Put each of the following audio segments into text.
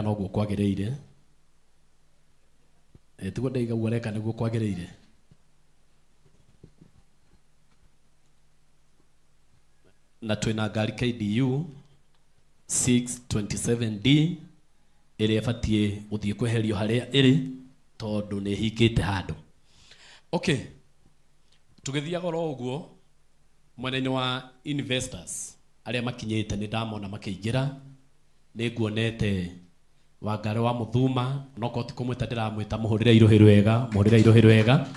Noguo kwagĩrĩire. Eh, tiguo ndaiga ũguo areka nĩguo kwagĩrĩire. Na twĩna ngari KDU 627D ĩrĩa ĩbatiĩ gũthiĩ kweherio harĩa ĩrĩ tondũ nĩ ĩhingĩte handũ. Okay, tũgĩthiaga oro ũguo mwena-inĩ wa investors arĩa makinyĩte nĩ ndamona makĩingĩra. Nĩ nguonete Wangarĩ wa Mũthuma, onokorwo ti kũmwĩta ndĩramwĩta, mũhũrĩre irũhĩ rwega, mũhũrĩre irũhĩ rwega.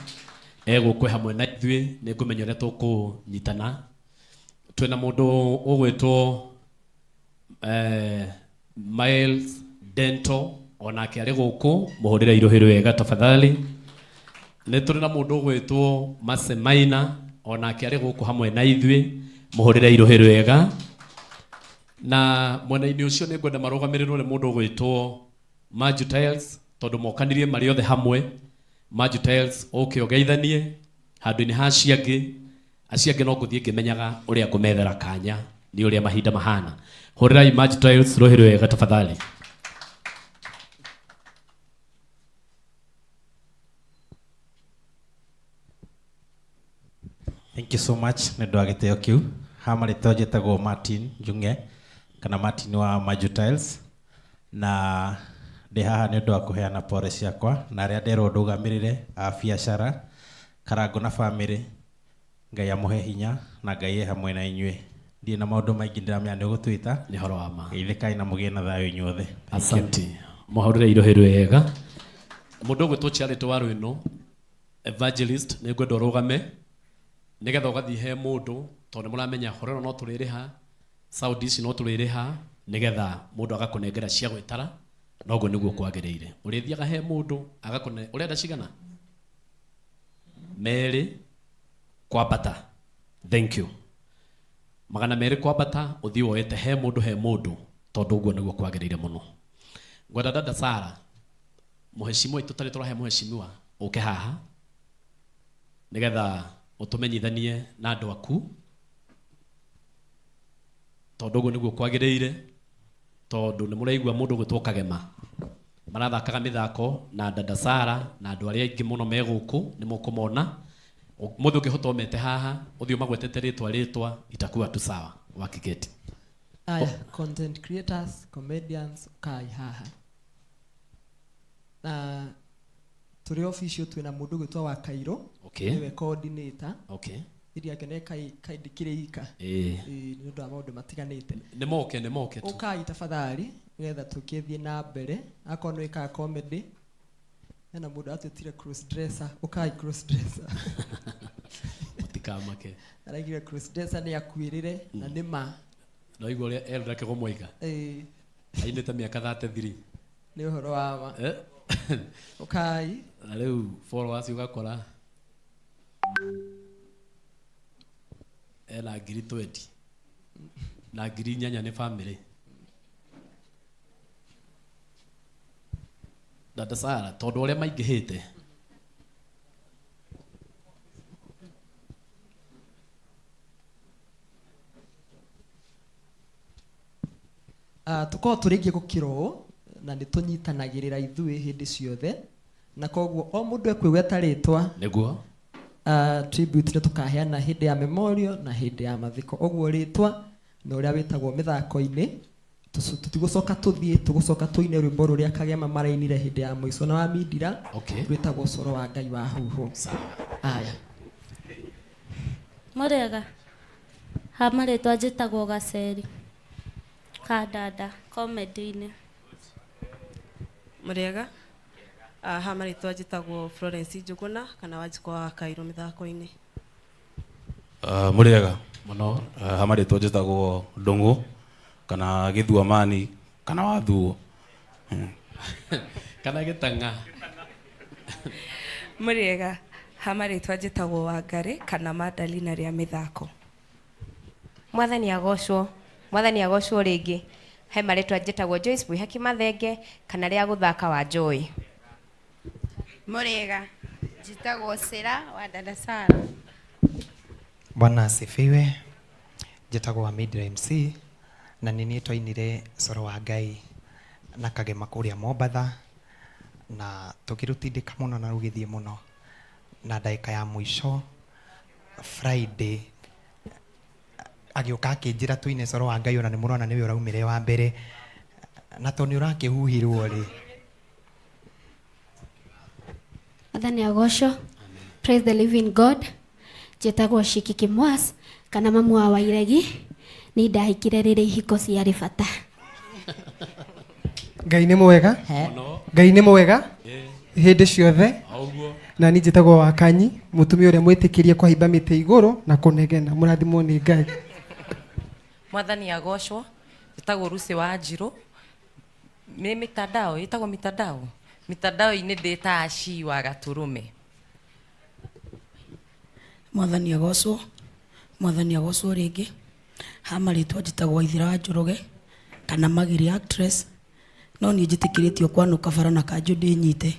Egũkwo hamwe na ithuĩ, nĩ ngũmenya ũrĩa tũkũnyitana. Twĩna mũndũ ũgwĩtwo eh, Miles Dental, onake arĩ gũkũ, mũhũrĩre irũhĩ rwega tafadhali. Nĩ tũrĩ na mũndũ ũgwĩtwo Mercy Maina, onake arĩ gũkũ hamwe na ithuĩ, mũhũrĩre irũhĩ rwega. Na mwena-inĩ ũcio nĩ ngwenda marũgamĩrĩrwo nĩ mũndũ ũgwĩtwo Manju Tiles tondũ mokanirie marĩ othe hamwe. Manju Tiles ũke ũgeithanie handũ-inĩ ha acio angĩ. Acio angĩ no ngũthiĩ ngĩmenyaga ũrĩa ngũmethera kanya nĩ ũrĩa mahinda mahana. Hũrĩrai Manju Tiles rũhĩ rwega tafadhali. Thank you so much nĩ ũndũ wa gĩtĩo kĩu. Ha marĩtwa njĩtagwo Martin Njung'e kana Martin wa Maju Tiles na ndĩ haha nĩ ũndũ wa kũheana pore ciakwa na arĩa nderwo ndũgamĩrĩre a biacara Karangũ na famĩlĩ. Ngai amũhe hinya na Ngai e hamwe na inyuĩ. Ndirĩ na maũndũ maingĩ ndĩramenya nĩ ũgũtwĩta. Nĩ ũhoro wa ma. Geithĩkai na mũgĩe na thayũ inyuothe. Thank you. Asante. Mũhũrĩre irũhĩ rwega. Mũndũ ũgwĩtwo Charity wa Rwĩnũ Evangelist nĩ ngwenda ũrũgame nĩgetha ũgathiĩ he mũndũ tondũ nĩ mũramenya horo ĩno no tũrĩrĩha sound ici no tũrĩrĩha nĩgetha mũndũ agakũnengera cia gwĩtara noguo nĩguo kwagĩrĩire ũrĩthiaga he mũndũ agakũne ũrenda cigana merĩ kwambata thank you 200 kwambata ũthiĩ woete he mũndũ he mũndũ tondũ ũguo nĩguo kwagĩrĩire mũno ngwenda dada Sara Mũheshimiwa tũtarĩ tũrahe mũheshimiwa ũke haha nĩgetha ũtũmenyithanie na andũ aku tondũ ũguo nĩguo kwagĩrĩire tondũ nĩ mũraigua mũndũ ũgwĩtwo Kagema marathakaga mĩthako na dada Sara na andũ arĩa aingĩ mũno me gũkũ nĩ mũkũmona mũthĩ ũngĩhota ũmete haha ũthiĩ ũmagwetete rĩtwa rĩtwa itakuwa tu sawa wakiketi. Aya, content creators, comedians, ũkai haha. Na tũrĩ official twĩna mũndũ ũgwĩtwo wa Kairũ. Okay. Nĩwe coordinator. Okay. Thiri yake nĩ kai kai ndikĩrĩ ika. Ĩĩ. Ĩĩ, nĩ ũndũ wa maũndũ matiganĩte. Nĩ moke, nĩ moke tu. Ũkai tafadhali nĩgetha tũkĩthiĩ na mbere. Akorwo nĩ wĩkaga comedy, hena mũndũ atwĩtire cross dresser, ũkai cross dresser. Mũtikamake. Araigire cross dresser nĩ akuĩrĩre na nĩ ma. Ndaigua ũrĩa Elda Kĩgũmwaiga. Ĩĩ. Ainĩte mĩaka 33. Nĩ ũhoro wa ma. Eh? Ũkai. Na rĩu followers ũgakora ena ngiri 20 na 8,000 nĩ family. Dada Sara, tondũ ũrĩa maingĩhĩte Ah, tũkoragwo tũrĩ aingĩ gũkĩra ũũ na nĩ tũnyitanagĩrĩra ithuĩ hĩndĩ ciothe na koguo o mũndũ ekwĩgweta rĩtwa nĩguo ah, tribute nĩ tũkaheana hĩndĩ ya memorial na hĩndĩ ya mathiko ũguo rĩtwa na ũrĩa wĩtagwo mĩthako-inĩ tũtigũcoka tũthiĩ tũgũcoka tũine rwĩmbo rũrĩa kagema marainire hĩndĩ ya mũico na wa mindira Okay. rwĩtagwo coro wa ngai wa huhu Sawa. aya Mũrĩega? Ha marĩtwa njĩtagwo Gaceri Kandanda comedy-inĩ. Mũrĩega? Ha marĩtwa njĩtagwo Florence Njũgũna kana Wanjikũ wa Kairũ mĩthako-inĩ. Mũrĩega? Mũno. Ha marĩtwa njĩtagwo Ndũng'ũ kana Gĩthuamani kana Wathuo. Kana Gĩtang'a. Mũrĩega? Ha marĩtwa njĩtagwo Wangarĩ kana Mandalina rĩa mĩthako. Mwathani agocwo. Mwathani agocwo rĩngĩ. He marĩtwa njĩtagwo Joyce Mwĩhaki Mathenge kana rĩa gũthaka wa Joy. Mũrĩega, njĩtagwo Sera wa dada Sara. Bwana asifiwe. Njĩtagwo Hamid MC na nĩ niĩ twainire coro wa Ngai. Na Kagema kũrĩa Mombatha, na tũkĩrũtindĩka mũno na rũgĩthiĩ mũno, na ndagĩka ya mũico Friday agĩũka akĩnjĩra tũine coro wa Ngai, ona nĩ mũrona nĩwe ũraumire wa mbere, na tondũ nĩ ũrakĩhuhirwo rĩ. Mwathani agocwo. Praise the living God. Njĩtagwo Shiki Kimwas kana mamu wa Wairegi. Ni ndahikire rĩrĩa ihiko ciarĩ bata. Ngai nĩ mwega. Ngai nĩ mwega hĩndĩ ciothe. Ũguo. Na niĩ njĩtagwo Wakanyi, mũtumia ũrĩa mwĩtĩkĩrie kũhaimba mĩtĩ igũrũ na kũnegena. Mũrathimwo nĩ Ngai. Mwathani agocwo. Njĩtagwo Lucy wa Njirũ. Nĩ mitandao, ĩtagwo mitandao. Mitandao-inĩ ndĩ ta Aci wa Gatũrũme. Mwathani agocwo. Mwathani agocwo rĩngĩ. Ha marĩtwa njĩtagwo Waithera wa Njoroge kana Magiri actress, no niĩ njĩtĩkĩrĩtio kwanũka bara na kanjũ ndĩnyite.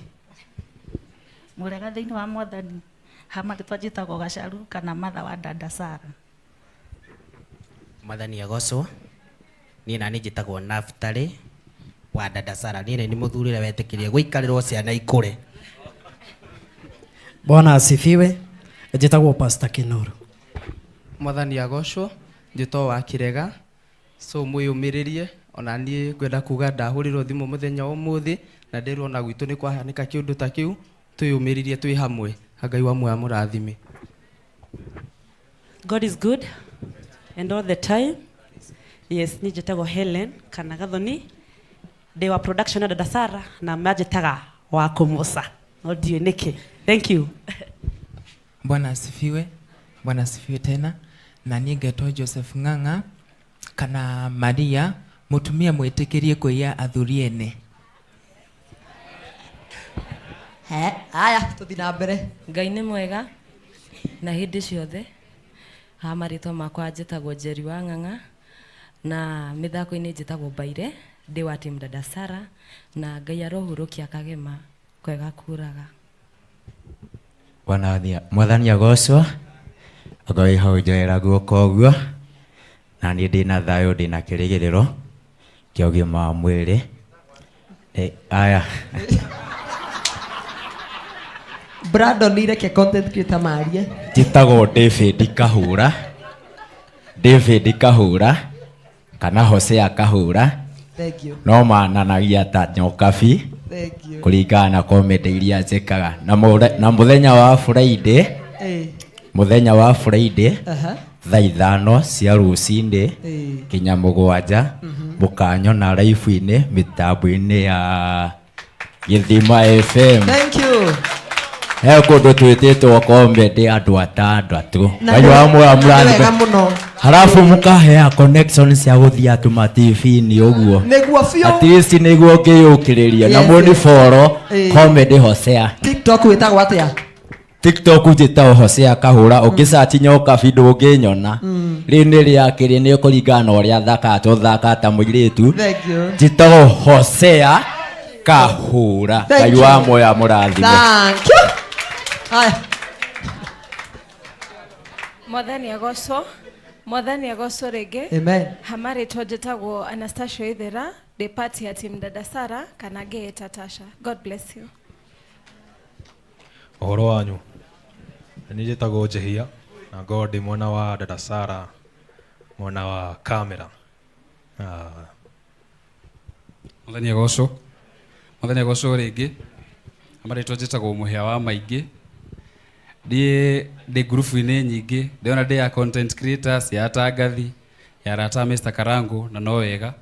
Mũrega thĩinĩ wa Mwathani. Ha marĩtwa njĩtagwo Gacaru kana Matha wa Dada Sara. Mwathani agocwo. Niĩ nani njĩtagwo Naftali wa Dada Sara. Niĩ nĩ mũthuri ũrĩa wetĩkĩrie gũikarĩrwo ciana ikũre. Bwana asifiwe. Njĩtagwo Pastor Kinoro. Mwathani agocwo. Njĩtwo wa Kĩrega. So mwĩyũmĩrĩrie, ona niĩ ngwenda kuga ndahũrĩrwo thimũ mũthenya wa ũmũthĩ na ndĩrwo ona gwitũ nĩ kwahanĩka kĩũndũ ta kĩu, twĩyũmĩrĩrie twĩ hamwe. Ngai wa muoyo amũrathime. God is good and all the time. Yes, niĩ njĩtagwo Helen kana Gathoni. Ndĩ wa production ya Dada Sara na manjĩtaga wa kũmũca. No ndiũĩ nĩkĩ. Thank you. Bwana asifiwe. Bwana asifiwe tena. Na niĩ ngetwo Joseph Ng'ang'a kana Maria, mũtumia mwĩtĩkĩrie kũiya athuri ene. He, aya tũthiĩ na mbere. Ngai nĩ mwega na hĩndĩ ciothe. Ha marĩtwa makwa njĩtagwo Njeri wa Ng'ang'a na mĩthako-inĩ njĩtagwo Mbaire, ndĩ wa team Dada Sara na Ngai arohurũkia Kagema kwega kuraga. Bwana Mwathani agocwo. Anga hau njoera guoko ũguo, na niĩ ndĩna thayũ, ndĩna kĩrĩgĩrĩro kĩa ũgima wa mwĩrĩ. Aya. Brandon reke content creator marie. Njĩtagwo David Kahũra. David Kahũra kana Hosea Kahũra. Thank you. No mananagia ta nyokabi. Thank you. Kũringana na comedy iria njĩkaga. Na mũthenya wa Friday, mũthenya wa Friday, thaa 5 cia rũcinĩ kinya 7, mũkanyona live-inĩ mĩtambo-inĩ ya Gĩthima FM. Thank you. He kũndũ twĩtĩtwo comedy andũ 6. Na Ngai wa muoyo nĩ wega mũrathime. mũno. Halafu mũkahea connection cia gũthiĩ atuma TV-inĩ ũguo. Nĩguo biũ. At least nĩguo ngĩyũkĩrĩria. Na Yes, mũni yes. follow comedy Hosea. TikTok wĩtagwo atĩa? TikTok njĩtagwo Hosea Kahũra. Ũngĩsearch nyokabi ndũngĩnyona. Rĩu nĩ rĩa kĩrĩ nĩ kũringana na ũrĩa thakaga, tũthakaga ta mũirĩtu. Thank you. Njĩtagwo Hosea Kahũra. Thank Ngai you. wa muoyo amũrathime. Thank you. Haya. Mwathani agocwo. Mwathani agocwo rĩngĩ. Amen. Ha marĩtwa njĩtagwo Anastasia Ithera, ndĩ part ya team Dada Sara kana ngĩĩta Tasha. God bless you. Ũhoro wanyu. Nĩ njĩtagwo Njehia na ngorwo ndĩ mwena wa Dada Sara, mwena wa kamera. Mwathani agocwo. Mwathani agocwo rĩngĩ. Marĩtwa njĩtagwo Mũhĩa wa Maingĩ. Ndiĩ ndĩ ngurubu-inĩ nyingĩ, ndĩrona ndĩ ya content creators, ya atangathi, ya arata Mr. Karangu, na no wega.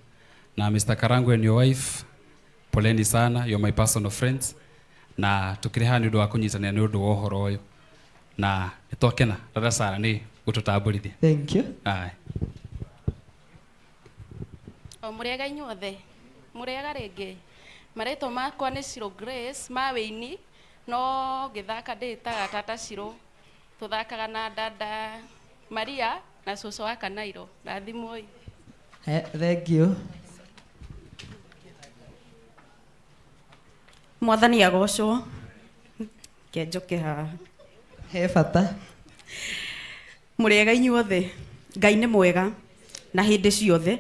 Na Mr. Karangu and your wife, poleni sana, you're my personal friends. Na tũkĩrĩ haha nĩ ũndũ wa kũnyitanĩra nĩ ũndũ wa ũhoro ũyũ. Na nĩ twakena Dada Sara nĩ gũtũtambũrithia. Thank you. Aye. O mũrĩega inyuothe. Mũrĩega rĩngĩ. Marĩtwa makwa nĩ Shiro Grace ma wĩini, no ngĩthaka ndĩĩtaga Tata Shiro. Tũthakaga na dada Maria na cũcũ wa Kanairo. Rathimwoi. Thank you. Mwathani agocwo. Ke njoke haha. He bata. Mũrĩega inyuothe. Ngai nĩ mwega na hĩndĩ ciothe.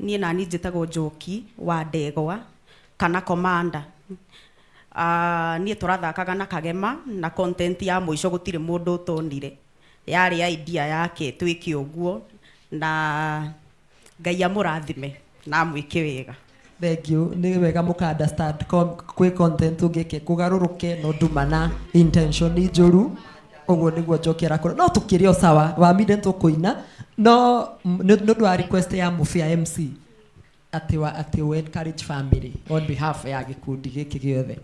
Niĩ nani njĩtagwo Njoki wa Ndegwa kana Commander. Niĩ tũrathakaga na Kagema na content ya mũico gũtirĩ mũndũ ũtonire. Yarĩ idea yake twĩke ũguo na Ngai amũrathime na amwĩke wega. Thank you. Nĩ wega mũka understand kwĩ content ũngĩke kũgarũrũke no nduma na intention njũru. Ũguo nĩguo Njoki arakora. No tũkĩrĩ o sawa, waminde nĩtũkũina no nĩ ũndũ wa request ya Mũbĩa MC atĩ wa atĩ we encourage family on behalf ya gĩkundi gĩkĩ gĩothe.